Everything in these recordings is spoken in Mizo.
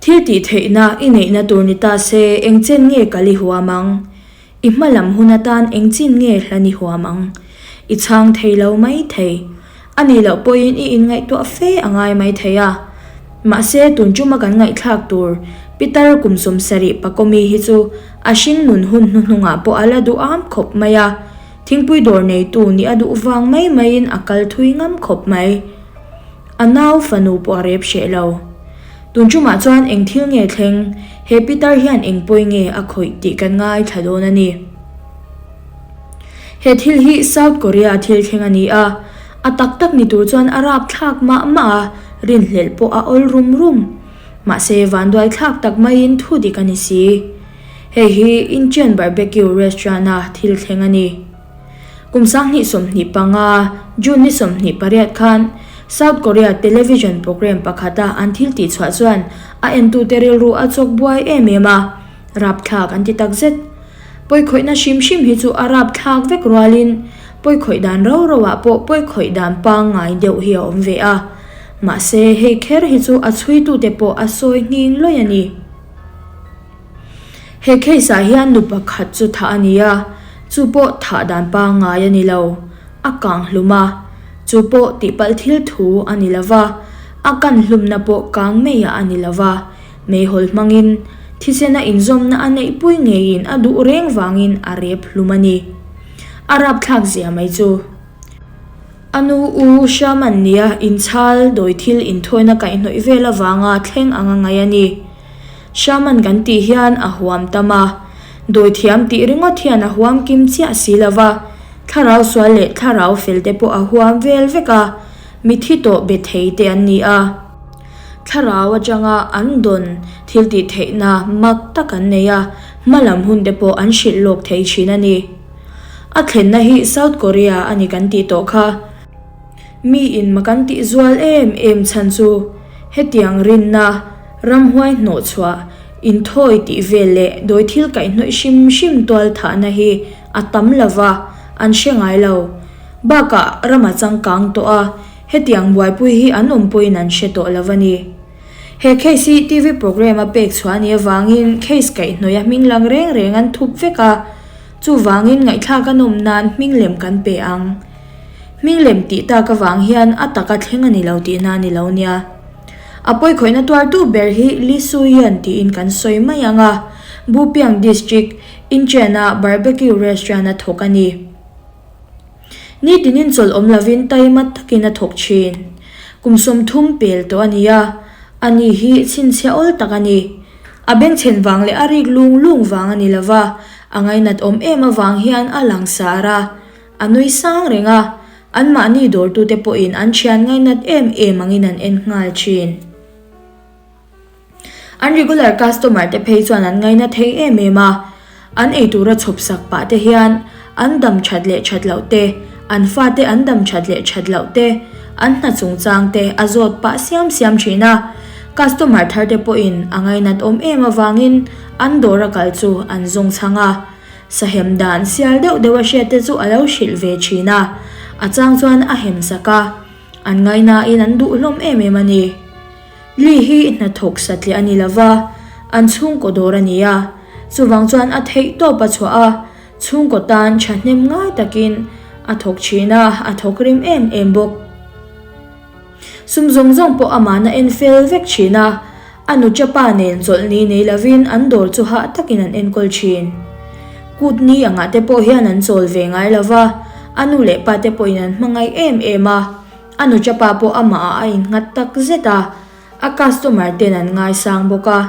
Thil tih theihna i neihna tur ni ta se eng chen nge kal i huam ang? I hma lam hun atan eng chin nge hlan i huam ang? I chhang thei lo mai thei. A nih loh pawhin i inngaihtuah fe a ngai mai thei a. Mahse tun tuma kan ngaihthlak tur Pitar kum 70 Pakomi hi chu a hring nun hun hnuhnungah pawh a la duh am khawp mai a. Thingpui dawr neitu nih a duh vang mai maiin a kal thui ngam khawp mai. A nau fanu pawh a rep hreh lo. Tun tumah chuan eng thil nge thleng, he pitar hian eng pawi nge a khawih tih kan ngaithla dawn a ni. He thil hi South Korea thil thleng a ni a, a tak tak ni tur chuan a rap thlak mah mah a, rinhlelh pawh a awl rum rum. Mahse vanduai thlak tak maiin thu dik a ni si. Hei hi Incheon Barbecue Restaurant-a thil thleng a ni. Kum 2025, June ni 28 khan South Korea television programme pakhata an thil tihchhuah chuan a entute rilru a chawk buai em em a, rapthlak an ti takzet. Pawikhawihna hrim hrim hi chu a rapthlak vek rualin pawikhawih dan ro roah pawh pawikhawih dan pangngai deuh hi a awm ve a, mahse hei kher hi chu a chhuitute pawh a sawi nghing lawih a ni. He case ah hian nu pakhat chu thah a ni a, chu pawh thah dan pangngai a ni lo, a kang hlum a, chu pawh tihpalh thil thu a ni lo va, a kan hlumna pawh kang meiah a ni lo va, meihawl hmangin thisena inzawmna a neihpui ngeiin a duh reng vangin a rep hlum a ni. A rapthlak zia mai chu. A nu u Shaman nia inchhal dawi thil inthawina kaihhnawih vel avanga thleng anga ngaih a ni. Shaman kan tih hian a huam tam a, dawithiam tih ringawt hian a huam kim chiah si lo va, thlarau sual leh thlarau fel te pawh a huam vel vek a, mithi tawh be thei te an ni a. Thlarau atanga an dawn thil tih theihna mak tak an nei a, hma lam hun te pawh an hrilh lawk thei thin a ni. A thlenna hi South Korea a ni kan tih tawh kha. Mi in ma kan tih zual em em chhan chu hetiang rinna, ramhuai hnawhchhuah, inthawi tih vel leh dawi thil kaihhnawih hrim hrim tual thahna hi a tam lo va, an hre ngai lo. Bakah ram a changkang tawh a, hetiang buaipui hi an awm pawhin an hre tawh lo a ni. He case hi TV programme a pek chhuah a nih avangin case kaihhnawih a hming lang reng reng an thup vek a, chuvangin ngaihthlak a nawm nan hming lem kan pe ang. Hming lem tih tak avang hian a taka thleng a ni lo tihna a ni lo nia. A pawikhawihna tuartu ber hi Lee Soo-yeon tiin kan sawi mai ang a, Bupyeong District, Incheon-a barbecue restaurant a thawk a ni. Nitinin chawlh awm lovin taima takin a thawk thin. Kum 30 pel tawh a ni a, ani hi chhinchhiah awl tak a ni. A bengchhen vang leh a rik lung lung vang a ni lova, a ngainat awm em avang hian a langsar a. A nui sang reng a, anmahni dawrtute pawhin an thian ngainat em em angin an en nghal thin. An regular customer te phei chuan an ngaina thei em em a, an eitura chhawp sak pah te hian an dam that leh that loh te, an fate an dam that leh that loh te, an hna chungchang te a zawt pah siam siam thin a. Customer thar te pawhin a ngainat awm em avangin an dawra kal chu an zawng chhang a. Sahem dan sial deuh deuh a hriat te chu a lo hrilh ve thin a, a chang chuan a hem sak a, an ngainain an duh hlawm em em a ni. Lee hi hnathawk satliah a ni lo va, an chhungkaw dawr a ni a, chuvang chuan a theih tawp a chhuah a, chhungkaw tan thahnem ngai takin a thawk thin a, a thawk rim em em bawk. Sum zawng zawng pawh amahna en fel vek thin a, a nu chapa nen chawlhni nei lovin an dawr chu hah takin an enkawl thin. Kut ni angah te pawh hian an chawl ve ngai lo va, a nu leh pa te pawhin an hmangaih em em a, a nu chapa pawh amahah a innghat tak zet a, a customer ten an ngaisang bawk a,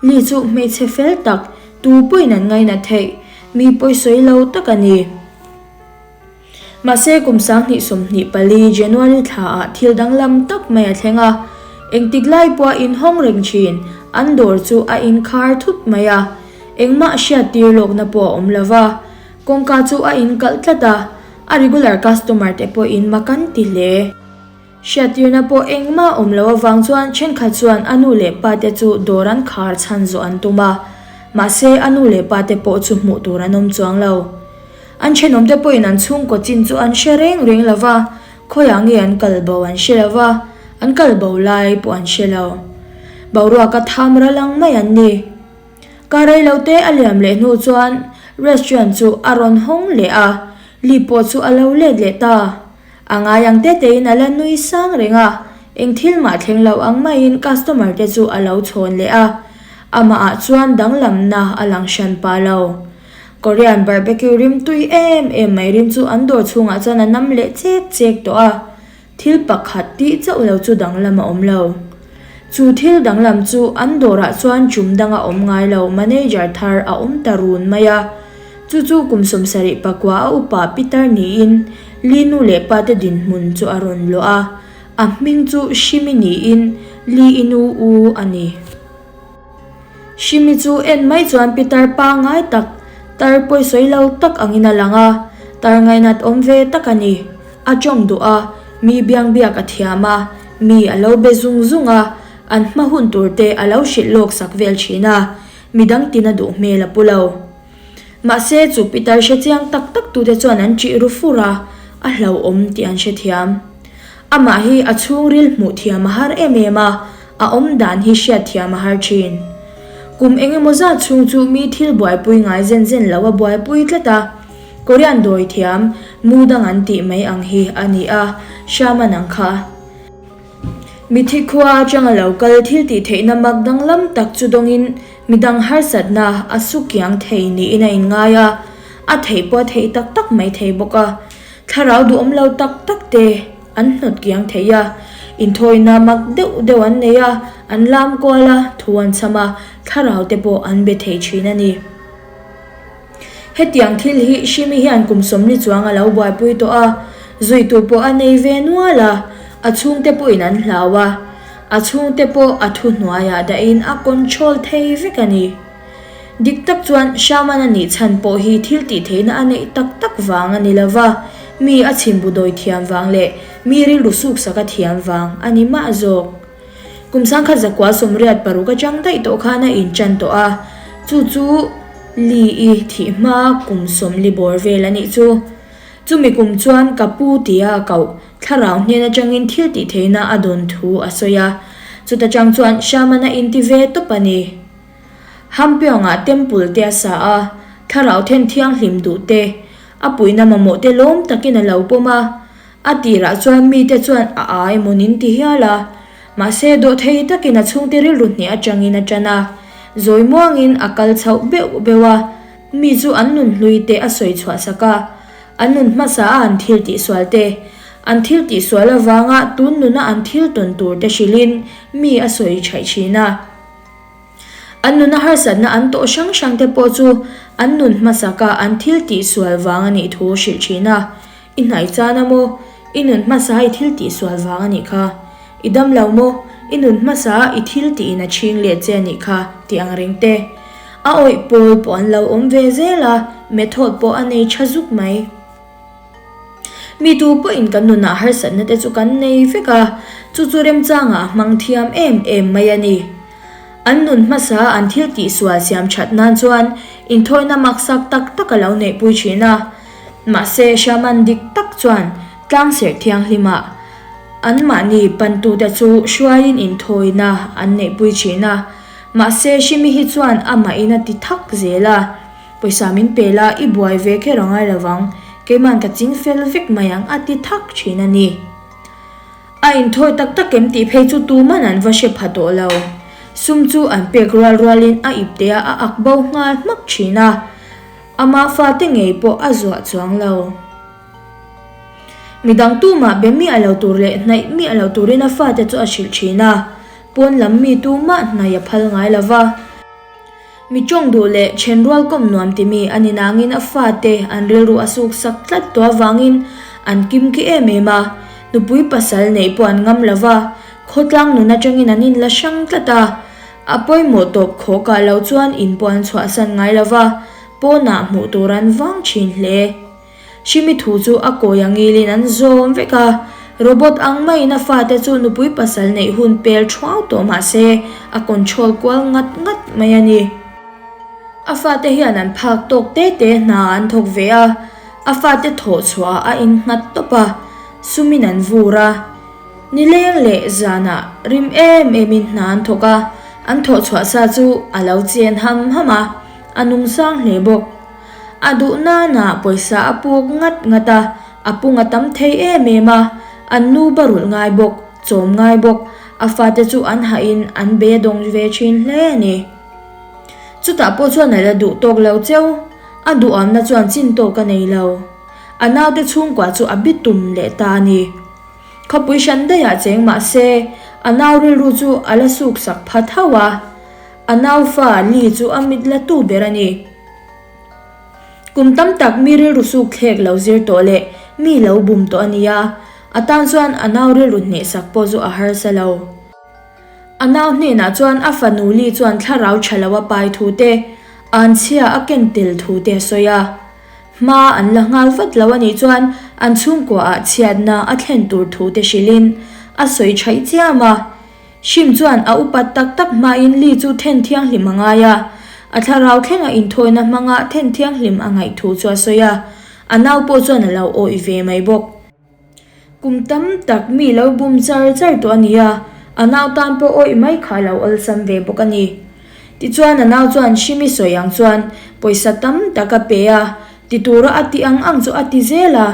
Lee chu hmeichhe fel tak, tu pawhin an ngaina theih, mi pawisawi lo tak a ni. Mahse kum 2024 January thla ah thil danglam tak mai a thleng a, engtik lai pawh a inhawng reng thin, an dawr chu a inkhar thut mai a, engmah hriat tir lawkna pawh a awm lo va, kawngka chu a inkalh tlat a, a regular customer te pawhin mak an ti hle. Hriattirna pawh engmah awm lo avang chuan thenkhat chuan a nu leh pa te chu dawr an khar chhan zawh an tum a, mahse a nu leh pa te pawh chu hmuh tur an awm chuang lo. An thenawmte pawhin an chhungkaw chin chu an hre reng reng lo va, khawiah nge an kal bo an hre lo va, an kal bo lai pawh an hre lo. Boruaka tham ral ang mai an ni. Kar rei lo te a liam leh hnu chuan restaurant chu a rawn hawng leh a, Lee pawh chu a lo let leh ta. A ngai ang te tein a la nui sang reng a, eng thil mah thleng lo ang maiin customer te chu a lo chhawn leh a. Amahah chuan danglamna a lang hran pah lo. Korean barbecue rim tui em em mai rim chu an dawr chhungah chuan a nam leh chek chek tawh a, thil pakhat tih chauh lo chu danglam a awm lo. Chu thil danglam chu an dawrah chuan tum danga awm ngai lo manager thar a awm ta run mai a. Chu chu kum 70 pakua a upa Peter niin Lee nu leh pa te dinhmun chu a rawn luah a, a hming chu Shimi niin Lee i nu u a ni. Shimi chu en mai chuan pitar pangngai tak, tar pawisawi lo tak angin a lang a, tar ngainat awm ve tak a ni. A tawng duh a, mi biang biak a thiam a, mi a lo be zung zung a, an hma hun tur te a lo hrilh lawk sak vel thin a, midang tina duh hmel a pu lo. Mahse chu pitar hre chiang tak tak tute chuan an ṭih ru fur a, a hlauhawm tih an hrethiam. Amah hi a chhungril hmuh thiam a har em em a, a awm dan hi hriat thiam a har thin. Kum eng emaw zat chhung chu mi thil buaipui ngai zen zen lo a buaipui tlat a, Korean dawi thiam mu dang an tih mai ang hi a ni a, Shaman ang kha. Mithi khua atanga lo kal thil tih theihna mak danglam tak chu dawngin midang harsatna a su kiang thei niin a inngai a, a theih pawh a theih tak tak mai thei bawk a. Thlarau duhawm lo tak tak te an hnawt kiang thei a, inthawina mak deuh deuh an nei a, an lam kual a, thu an chham a, thlarau te pawh an be thei thin a ni. Hetiang thil hi Shimi hian kum 40 chuang a lo buaipui tawh a, zuitu pawh a nei ve nual a, a chhungte pawhin an hlau a, a chhungte pawh a thuhnuaiah dahin a control thei vek a ni. Dik tak chuan Shaman a nih chhan pawh hi thil tih theihna a neih tak tak vang a ni lo va, mi a chhimbu dawi thiam vang leh mi rilru suksak a thiam vang a ni mah zawk. Kum 1986 atang daih tawh khan a inṭan tawh a, chu chu Lee-i thih hma kum 40 bawr vel a nih chu. Chumi kum chuan ka pu tia a koh thlarau hnen atangin thil tih theihna a dawn thu a sawi a, chuta tang chuan Shaman a inti ve tawp a ni. Hampyeong-ah temple te a sa a, thlarau then thianghlim duh te, a puihna mamawh te lawm takin a lo pawm a. A tirah chuan mite chuan a aa emaw nin ti hial a, mahse dawhthei takin a chhungte rilru hneh atangin a tan a. Zawi muangin a kal chhoh beuh beuh a, mi chu an nun hlui te a sawi chhuah sak a, an nun hmasa a an thil tihsual te, an thil tihsual avanga tun nuna an thil tawn tur te hrilhin mi a sawi thaih thin a. An nuna harsatna an tawh hrang hrang te pawh chu an nun hmasaka an thil tihsual vang a nih thu hrilh thin a. I hnaih chan a maw? I nun hmasa i thil tihsual vang a nih kha. I dam lo maw? I nun hmasa i thil tihin a chhing let che a nih kha tih ang reng te. A awih pawl pawh an lo awm ve zel a, method pawh a nei tha zuk mai. Mi tu pawhin kan nunah harsatna te chu kan nei vek a, chu chu remchangah a hmang thiam em em mai a ni. An nun hmasa an thil tihsual siam that nan chuan inthawina maksak tak tak a lo neihpui thin a. Mahse, Shaman dik tak chuan tlangserh thianghlimah anmahni pantute chu hruaiin inthawina an neihpui thin a. Mahse, Shimi hi chuan amahin a ti thak zel a. Pawisa min pe la, i buai ve kher a ngai lovang, keiman ka ching fel vek mai ang a ti thak thin a ni. A inthawi tak tak em tih phei chu tuman an va hre pha tawh lo. Sum chu an pek rual rualin a ipte a a ak bo nghal hmak thin a, ama fate ngei pawh a zuah chuang lo. Midang tumah be miah lo tur leh hnaih miah lo turin a fate chu a hrilh thin a, pawn lam mi tumah hnaih a phal ngai lo va. Mi tawng duh leh then rual kawm nuam timi a ni nangin a fate an rilru a suk sak tlat tawh avangin an kim ki em em a, nupui pasal neih pawh an ngam lo va, khawtlang nun atangin an inla hrang tlat a, a pawimawh tawp khawkah lo chuan in pawh an chhuahsan ngai lo va, pawnah hmuh tur an vang thin hle. Hrimi thu chu a kawi a ngilin an zawm vek a, robot ang maiin a fate chu nupui pasal neih hun pel thuau tawh mah se a control kual ngat ngat mai a ni. A fate hian an phak tawk te te hna an thawk ve a, a fate thawh chhuah ah a innghat tawp a, sumin an vur a. Nileng leh zanah rim em emin hna an thawk a. An thawh chhuah sa chu a lo chen ham ham a, a nung sang hle bawk. A duh nana pawisa a puk ngat ngat a, a pung a tam thei em em a, an nu ba rulh ngai bawk, chawm ngai bawk, a fate chu an hahin an beidawng ve thin hle a ni. Chutah pawh chuan a la duh tawk lo cheu, a duhamna chuan chin tawk a nei lo. A naute chhungkua chu a bitum leh ta a ni. Khawpui hran daihah cheng mah se, a nau rilru chu a la suk sak pha tho a. A nau fa Li chu a mit la tu ber a ni. Kum tam tak mi rilru suk thlek lo zir tawh leh mi lo bum tawh a ni a, a tan chuan a nau rilru hnehsak pawh chu a harsa lo. A nau hnenah chuan a fanu Li chuan thlarau tha lo a pai thu te, anchhia a ken tel thu te a sawi a. Hma an la nghal vat lo a nih chuan an chhungkuaah chhiatna a thlen tur thu te hrilhin a sawi thaih chiam a. Hrim chuan a upat tak tak hmain Li chu then thianghlim a ngai a, a thlarau thlenga inthawina hmanga then thianghlim a ngaih thu chu a sawi a, a nau pawh chuan a lo awih ve mai bawk. Kum tam tak mi lo bum char char tawh a ni a, a nau tan pawh awih mai kha a lo awlsam ve bawk a ni. Tichuan a nau chuan Hrimi sawi ang chuan pawisa tam tak a pe a, ti tura a tih ang ang chu a ti zel a,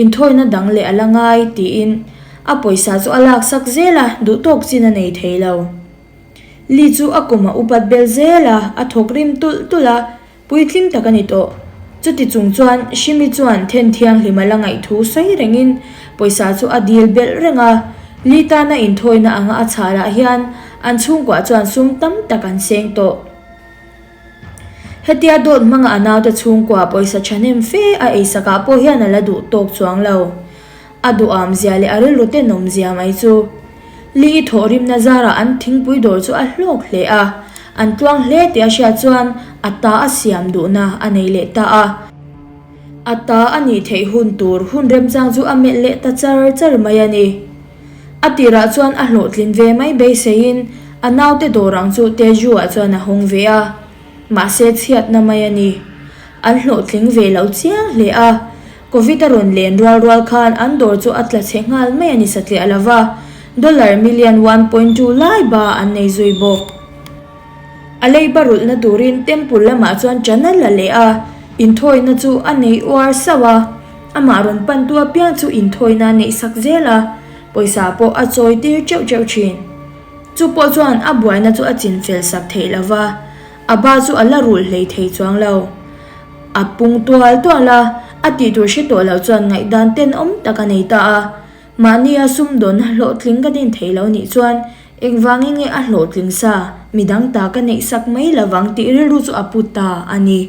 inthawina dang leh a la ngai tiin a pawisa chu a laksak zel a, duhtawk chin a nei thei lo. Li chu a kum a upat bel zel a, a thawk rim tulh tulh a, Puitling tak a ni tawh. Chuti chung chuan Hrimi chuan then thianghlim a la ngaih thu sawi rengin pawisa chu a dil belh reng a. Li tana inthawina anga a chhalah hian an chhungkuah chuan sum tam tak an seng tawh. Hetia dawt hmanga a naute chhungkua pawisa thahnem fe a eisakah pawh hian a la duh tawk chuang lo. A duham zia leh a rilru tenawm zia mai chu. Li i thawhrimna zarah an thingpui dawr chu a hlawk hle a, an tluang hle tih a hriat chuan a ta a siam duhna a nei leh ta a. A ta a nih theih hun tur hun remchang chu a melh leh ta char char mai a ni. A tirah chuan a hlawhtlin ve mai beiseiin a naute dawr ang chu Teju-ah chuan a hawng ve a. Mahse chhiatna mai a ni. An hlawhtling ve lo chiang hle a. Covid a rawn len rual rual khan an dawr chu a tla chhe nghal mai a ni satliah lo va, dollar million 1.2 lai ba an nei zui bawk. A leiba rulhna turin temple lamah chuan ṭan a la leh a, inthawina chu a nei uar sauh a, amah rawn pantu apiang chu inthawina a neihsak zel a, pawisa pawh a chawi tir ṭeuh ṭeuh ṭhin. Chu pawh chuan a buaina chu a chinfel sak theih lo va, a ba chu a la rulh hlei thei chuang lo. A pung tual tual a, a tih tur hre tawh loh chuan ngaihdan tenawm tak a nei ta a. Mahnia sumdawnna hlawhtling ka din thei lo nih chuan engvangin nge a hlawhtling sa midang ta ka neih sak mai lovang tih rilru chu a pu ta a ni.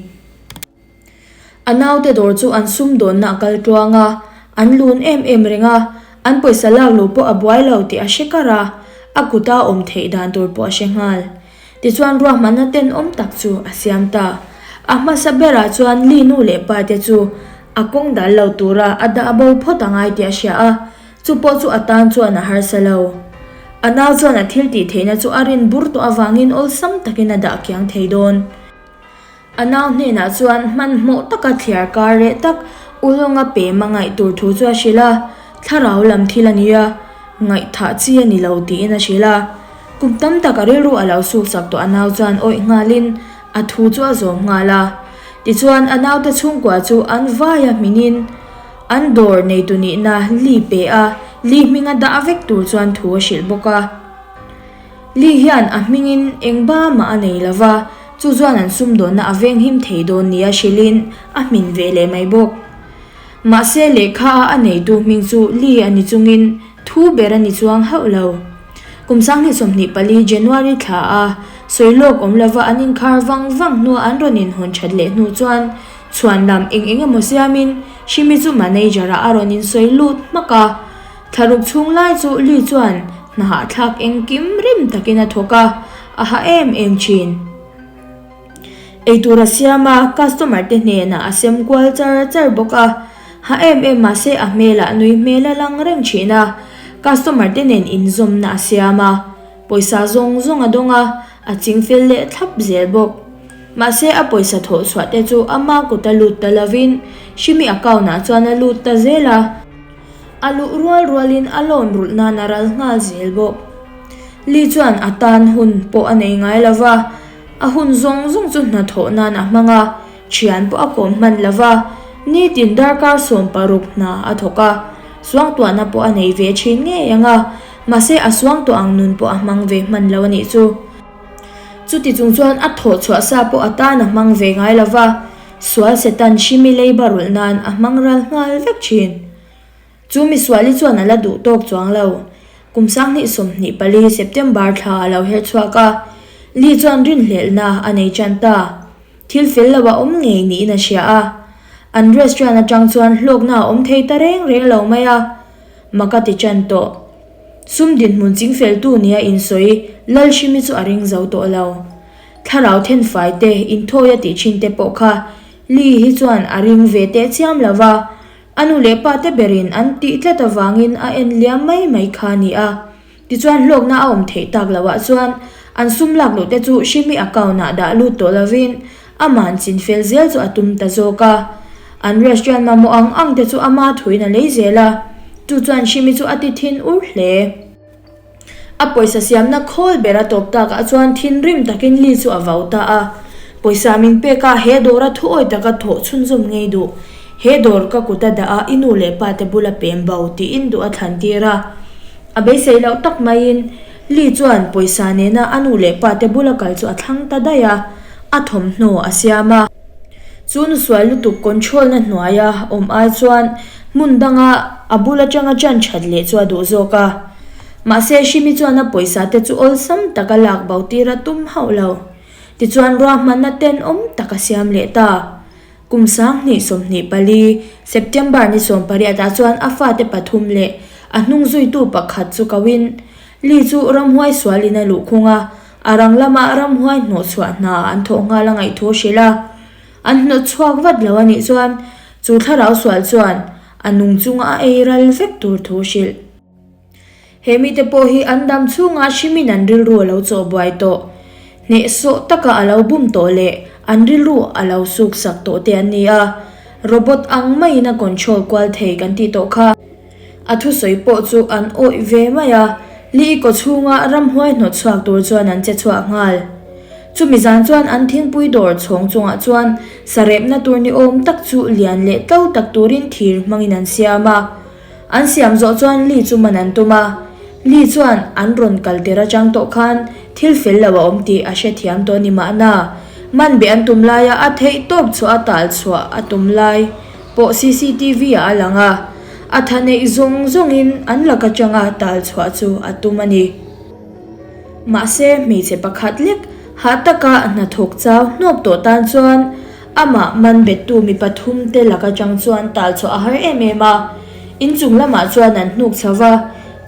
A naute dawr chu an sumdawnna a kal tluang a, an lun em em reng a, an pawisa lak lo pawh a buai lo tih a hre kar a, a kuta awm theih dan tur pawh a hre nghal. Tichuan ruahmanna tenawm tak chu a siam ta. A hmasa berah chuan Li nu leh pa te chu a kawng dal lo tura a dah bo phawt a ngai tih a hria a, chu pawh chu a tan chuan a harsa lo. A nau chuan a thil tih theihna chu a rin bur tawh avangin awlsam takin a dah kiang thei dawn. A nau hnenah chuan hmanhmawh taka thliar kar reh tak Ulawnga pem a ngaih tur thu chu a hrilh a, thlarau lam thil a nia, ngaihthah chi a ni lo tiin a hrilh a. Kum tam tak a rilru a lo suksak tawh a nau chuan awih nghalin a thu chu a zawm nghal a. Tichuan a naute chhungkua chu an vaia hmingin an dawr neitu nihna Li pe a, Li hminga dah vek tur chuan thu a hrilh bawk a. Li hian a hmingin eng ba mah a nei lo va, chu chuan an sumdawnna a venghim thei dawn nia hrilhin a hmin ve leh mai bawk. Mahse lehkha a a neitu hming chu Li a ni chungin thu ber a ni chuang hauh lo. Kum 2024 January thla a sawi lawk awm lova an inkhar vang vang hnua an rawn inhawn that leh hnu chuan chhuan lam eng eng emaw siamin Hrimi chu manager ah a rawn insawi lut hmak a. Thlaruk chhung lai chu Li chuan hna hahthlak engkim rim takin a thawk a, a ha em em thin. Eitur a siam a, customer te hnenah a sem kual char char bawk a, ha em em mahse a hmelah nui hmel a lang reng thin a, customer te nen inzawmna a siam a, pawisa zawng zawng a dawng a, a chingfel leh thlap zel bawk. Mahse a pawisa thawh chhuah te chu ama kuta lut ta lovin Hrimi account ah chuan a lut ta zel a. A luh rual rualin a loan rulh nan a ral nghal zel bawk. Lee chuan a tan hun pawh a nei ngai lo va, a hun zawng zawng chu hnathawh nan a hmang a, thian pawh a kawm hman lo va, nitin darkar 16 hna a thawk a, suangtuahna pawh a nei ve thin ngei ang a, mahse a suangtuah ang nun pawh a hmang ve hman lo a nih chu. Chuti chung chuan a thawh chhuah sa pawh a tan a hmang ve ngai lo va, sual Satan hrimi leiba rulh nan a hmang ral nghal vek thin. Chu misuali chuan a la duh tawk chuang lo. Kum 2024 September thla a lo her chhuak a, Lee chuan rinhlelhna a nei tan ta. Thil fel lo a awm ngei niin a hria a. An restaurant atang chuan hlawkna a awm thei ta reng reng lo mai a, mak a ti tan tawh. Sum dinhmun chingfeltu nia insawi Lalhrimi chu a ring zo tawh lo. Thlarau thenfai te, inthawi a tih thin te pawh kha Lee hi chuan a ring ve teh chiam lo va. A nu leh pa te berin an tih tlat avangin a en liam mai mai kha a ni a. Tichuan hlawkna a awm theih tak loh ah chuan an sum lak luh te chu Hrimi account ah dah lut tawh lovin ama'n chin fel zel chu a tum ta zawk a. An restaurant mamawh ang ang te chu ama thuin a lei zel a, chu chuan Hrimi chu a ti thin ur hle. A pawisa siamna khawl ber a tawp takah chuan thinrim takin Lee chu a vau ta a. Pawisa min pek a, he dawra thu awi taka thawh chhunzawm ngei duh. He dawr ka kut a dah a, i nu leh pa te bula pem bo tiin duh a thlan tir a. A beisei loh tak maiin Lee chuan pawisa nena a nu leh pa te bula kal chu a thlang ta daih a, a thawmhnaw a siam a. Chu nusual lutuk control na hnuaia awm ai chuan hmun danga a bul atanga chan that leh chu a duh zawk a. Mahse Hrimi chuan a pawisa te chu awlsam taka lak bo tir a tum hauh lo. Tichuan ruahmanna tenawm tak a siam leh ta. Kum 2024, September ni 18 ah chuan a fate pathum leh a hnung zuitu pakhat chu koin Lee chu ramhuai sualin a luhkhung a, A rang lama ramhuai hnawhchhuah hna an thawh nghal a ngaih thu a hrilh a. An hnawtchhuak vat lo a nih chuan chu thlarau sual chuan a nung chunga a ei ral vek tur thu a hrilh. He mite pawh hi an dam chhunga hrimin an rilru a lo chawh buai tawh. Hnehsawh taka a lo bum tawh leh an rilru a lo suk sak tawh te an ni a. Robot ang maiin a control kual thei kan tih tawh kha. A thusawi pawh chu an awih ve mai a, Li kaw chhunga ramhuai hnawt chhuak tur chuan an che chhuak nghal. Chumi zan chuan an thingpui dawr chhawng chungah chuan sarepna tur ni awm tak chu lian leh tlo tak turin thir hmangin an siam a. An siam zawh chuan Li chu man an tum a. Li chuan an rawn kal tir atang tawh khan thil fel lo a awm tih a hrethiam tawh ni mahna, man beh an tum laia a theih tawp chhuah a tal chhuah a tum lai. Pawh cctv ah a lang a, a tha neih zawng zawngin an lak atanga tal chhuah chu a tum a ni. Mahse hmeichhe pakhat lek hah taka hnathawk chau hnawk tawh tan chuan amah man bettu mi pathum te lak atang chuan tal chhuah a har em em a. Inchung lamah chuan an hnuk chho va,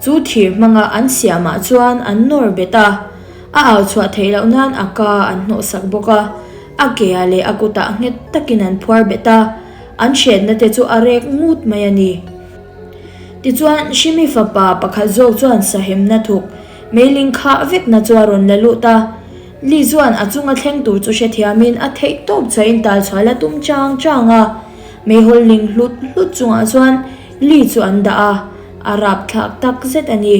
chu thir hmanga an siamah chuan an nawr bet a, a au chhuah theih loh nan a ka an hnawhsak bawk a. A ke-ah leh a kutah nghet takin an phuar bet a, an hriatna te chu a rek ngut mai a ni. Tichuan, Hrimi fapa pakhat zawk chuan sahemna thuk meiling khah vekna chu a rawn la lut a. Li chuan a chunga thleng tur chu hrethiamin a theih tawp chhuahin tal chhuah la tum chang chang a. Meihawl ling hlut hlut chungah chuan Li chu an dah a, a rapthlak tak zet a ni.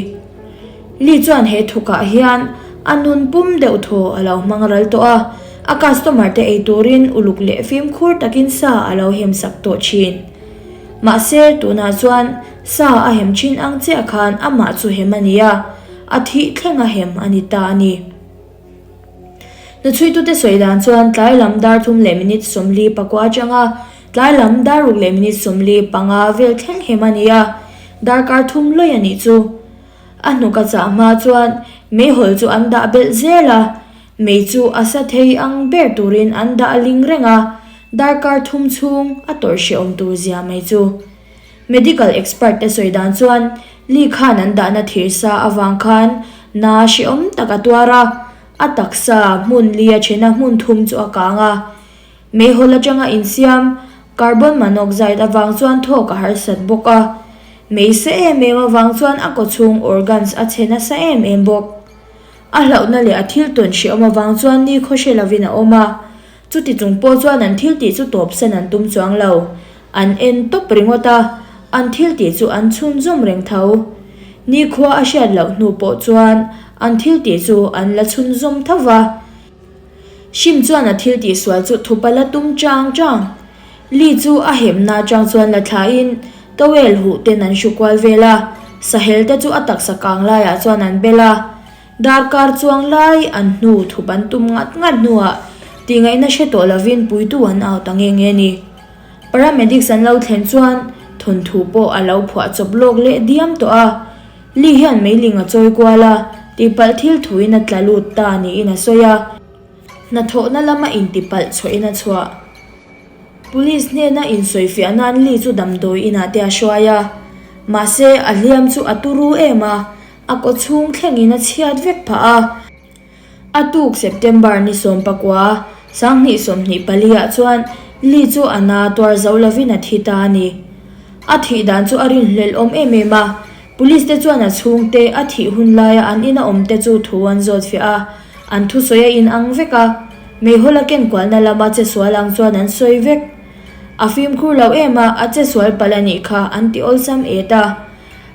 Lee chuan he thukah hian a nun pum deuh thaw a lo hmang ral tawh a, a customer te ei turin uluk leh fimkhur takin sa a lo hem sak tawh thin. Mahse, tunah chuan sa a hem thin ang chiah khan amah chu hem a ni a, a thih thleng a hem a ni ta a ni. Hnuchhuitute sawi dan chuan tlai lam dar thum leh minute 44 atanga tlai lam dar ruk leh minute 45 vel thleng hem a ni a, darkar thum lawih a nih chu. A hnuk a chah hma chuan meihawl chu an dah belh zel a, mei chu a sa thei ang ber turin an dah ling reng a, darkar thum chhung a tawrh hrehawm tur zia mai chu. Medical expert te sawi dan chuan Lee khan an dahna thir sa avang khan na hrehawm tak a tuar a, a taksa hmun li a thena hmun thum chu a kang a. Meihawl atanga insiam carbon monoxide avang chuan thawk a harsat bawk a. Mei sa em em avang chuan a kawchhung organs a chhe nasa em em bawk. A hlauhna leh a thil tawn hrehawm avang chuan ni khaw hre lovin a awm a. Chuti chung pawh chuan an thil tih chu tawpsan an tum chuang lo. An en tawp ringawt a, an thil tih chu an chhunzawm reng tho. Nikhua a hriat loh hnu pawh chuan an thil tih chu an la chhunzawm tho va. Shim chuan a thil tihsual chu thupa la tum chang chang. Li chu a hemna atang chuan la thlain towel huh ten an hru kual vel a, sahel te chu a taksa kang laiah chuan an bel a. Darkar chuang lai an hnu thup an tum ngat ngat hnuah tihngaihna hre tawh lovin puitu an au ta nge nge a ni. Paramedics an lo thlen chuan thawnthu pawh a lo phuah chawp lawk leh diam tawh a. Li hian meiling a chawi kual a, tihpalh thil thuin a tla lut ta niin a sawi a. Hnathawhna lama intipalh chhuahin a chhuah. Police hnena insawifiah nan Li chu damdawi inah te a hruai a. Mahse, a hliam chu a turu em a, a kawchhung thlengin a chhiat vek phah a. A tuk September ni 19, 2024 ah chuan Li chu a na tuar zo lovin a thi ta a ni. A thih dan chu a rinhlelh awm em em a, Police te chuan a chhungte a thih hun laia an ina awm te chu thu an zawt fiah a, an thusawi a inang vek a, meihawl a ken kualna lama che sual ang chuan an sawi vek. A fimkhur lo em a, a che sual palh a nih kha an ti awlsam et a.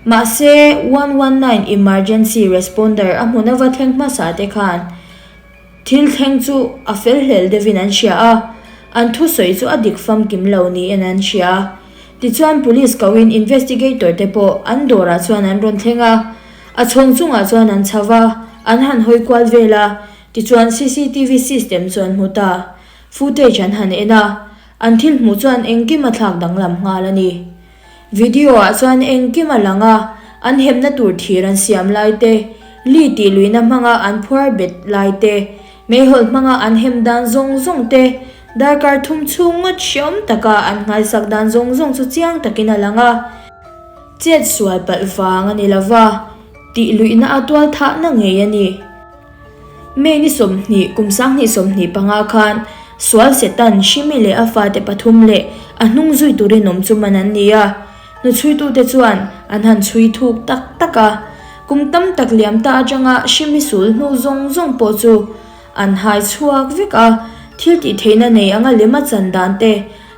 Mahse, 119 emergency responder a hmun ava thleng hmasa te khan thil thleng chu a fel hlel deuhin an hria a, an thusawi chu a dik famkim lo niin an hria. Tichuan police koin investigator te pawh an dawrah chuan an rawn thleng a, a chhawng chungah chuan an chho va, an han hawi kual vel a, tichuan cctv system chu an hmu ta. Footage an han en a, an thil hmuh chuan engkim a thlak danglam nghal a ni. Video ah chuan engkim a lang a, an hemna tur thir an siam lai te, li tih luihna hmanga an phuar bet lai te, meihawl hmanga an hem dan zawng zawng te, darkar thum chhung ngawt hreawm taka an nghaisak dan zawng zawng chu chiang takin a lang a. Chet sual palh vang a ni lova, tih luihna a tual thahna ngei a ni. May ni 20, kum 2025 khan Sual Setan, Shimi leh a fate pathum leh a hnung zui turin awm chu man an ni a. Hnuchhuitute chuan an han chhui thuk tak tak a. Kum tam tak liam ta atanga Shimi sul hnu zawng zawng pawh chu an hai chhuak vek a. Thil tih theihna nei anga lem a chan dan te,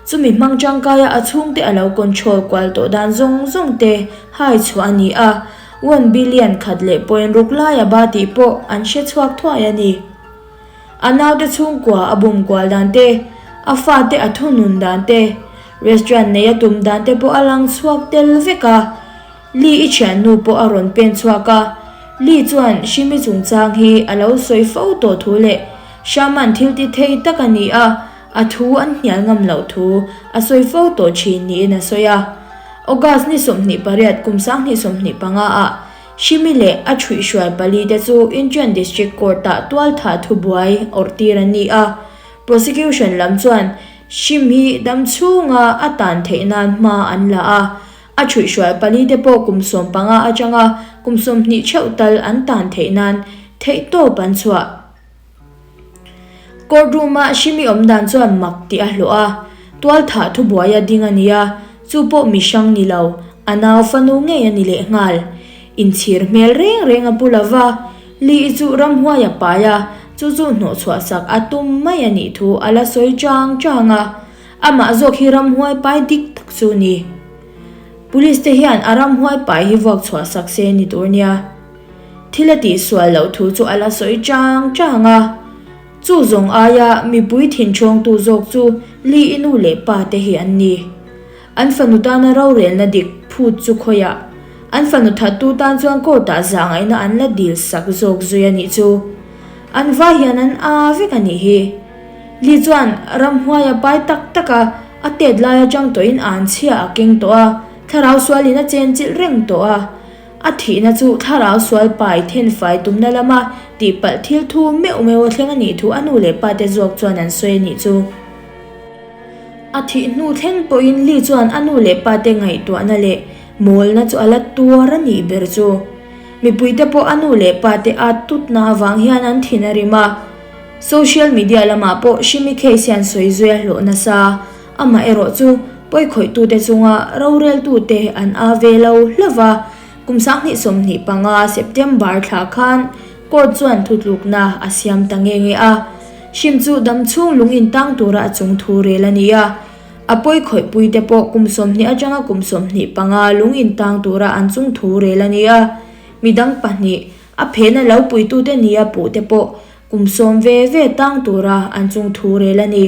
chumi hmang tangkaia a chhungte a lo control kual tawh dan zawng zawng te hai chhuah a ni a. Won billion khat leh point ruk lai a ba tih pawh an hre chhuak thuai a ni. A naute chhungkua a bum kual dan te, a fate a thunun dan te, restaurant nei a tum dan te pawh a lang chhuak tel vek a. Li i thiannu pawh a rawn pen chhuak a. Li chuan Shimi chungchang hi a lo sawi fo tawh thu leh Shaman thil ti thei tak a ni a, A thu an hnial ngam loh thu a sawi fo tawh thin niin a sawi a. August ni 28 kum 2025 ah Shimi leh a thuihhruai pali te chu Incheon District Court ah tualthah thubuai awrh tir an ni a. Prosecution lam chuan Shim hi dam chhunga a tan theih nan hma an la a, a thuihhruai pali te pawh kum 15 atanga kum 20 theuh tal an tan theih nan theihtawp an chhuah. Court room a Shimi awm dan chuan mak tih a hlawh a, tual thah thubuai a ding a nia, chu pawh mi hrang ni lo, a nau fanu ngei a ni leh nghal. Inchhir hmel reng reng a pu lo va, Li-i chu ramhuai a pai a, chu chu hnawh chhuah sak a tum mai a nih thu a la sawi chang chang a, amah zawk hi ramhuai pai dik tak chu ni. Police te hian a ramhuai pai hi vuak chhuah sak se ni tur nia. Thil a tihsual loh thu chu a la sawi chang chang a. Chu zawng aia mipui thinchhawngtu zawk chu Li i nu leh pa te hi an ni. An fanu tana rorelna dik phut chu khawiah an fanu thattu tan chuan court-ah zahngaihna an la dil sak zawk zui a nih chu. An vai hian an a vek a nih hi. Li chuan ramhuai a pai tak tak a, a tet lai atang tawhin an chhia a keng tawh a, thlarau sualin a chenchilh reng tawh a. A thihna chu thlarau sual pai thenfai tumna lama tihpalh thil thu meuh meuh a thleng a nih thu a nu leh pa te zawk chuan an sawi a nih chu. A thih hnu thleng pawhin Li chuan a nu leh pa te ngaihtuahna leh mawlna chu a la tuar a nih ber chu. Mipuite pawh a nu leh pa te at tutna avang hian an thin a rim a. Social media lamah pawh Shimi case hian sawi zui a hlawh nasa. Amaherawh chu pawikhawihtute chunga roreltute an a ve lo hlauh va, kum 2025 September thla khan court chuan thutlukna a siam ta nge nge a. Hrim chu damchhung lung intang tura a chung thu rel a ni a, a pawikhawihpuite pawh kum 20 atanga kum 25 lung intang tura an chung thu rel a ni a, midang pahnih. A phena lo puitute nia puhte pawh kum sawm ve ve tang tura an chung thu rel a ni.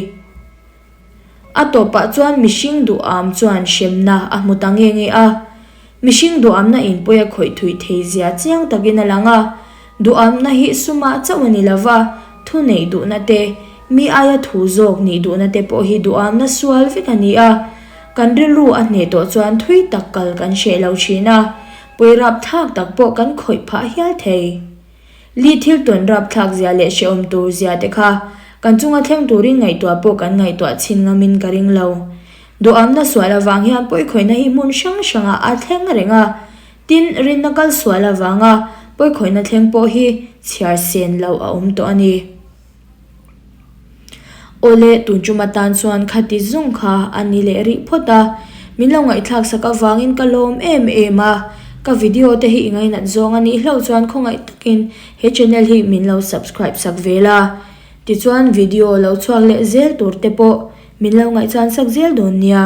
A tawpah chuan mihring duham chuan hremna a hmu ta nge nge a. Mihring duhamna in pawi a khawih thuih thei zia chiang takin a lang a. Duhamna hi sumah chauh a ni lo va, thu neih duhna te, mi aia thu zawk nih duhna te pawh hi duhamna sual vek a ni a. Kan rilru a hneh tawh chuan thui tak kal kan hreh lo thin a, pawi rapthlak tak pawh kan khawih phah hial thei. Li thil tawn rapthlak zia leh hrehawm tur zia te kha kan chunga thleng turin ngaihtuah pawh kan ngaihtuah chhin ngamin ka ring lo. Duhamna sual avang hian pawikhawihna hi hmun hrang hrangah a thleng reng a, tin, rinna kal sual avanga pawikhawihna thleng pawh hi chhiar sen loh a awm tawh a ni. Awle, tun tum atan chuan khati zawng kha a ni leh rih phawt a, min lo ngaihthlak sak avangin ka lawm em em a, ka video te hi i ngainat zawng a nih hlauh chuan khawngaih takin he channel hi min lo subscribe sak ve la, tichuan video lo chhuak leh zel tur te pawh min lo ngaihchan sak zel dawn nia.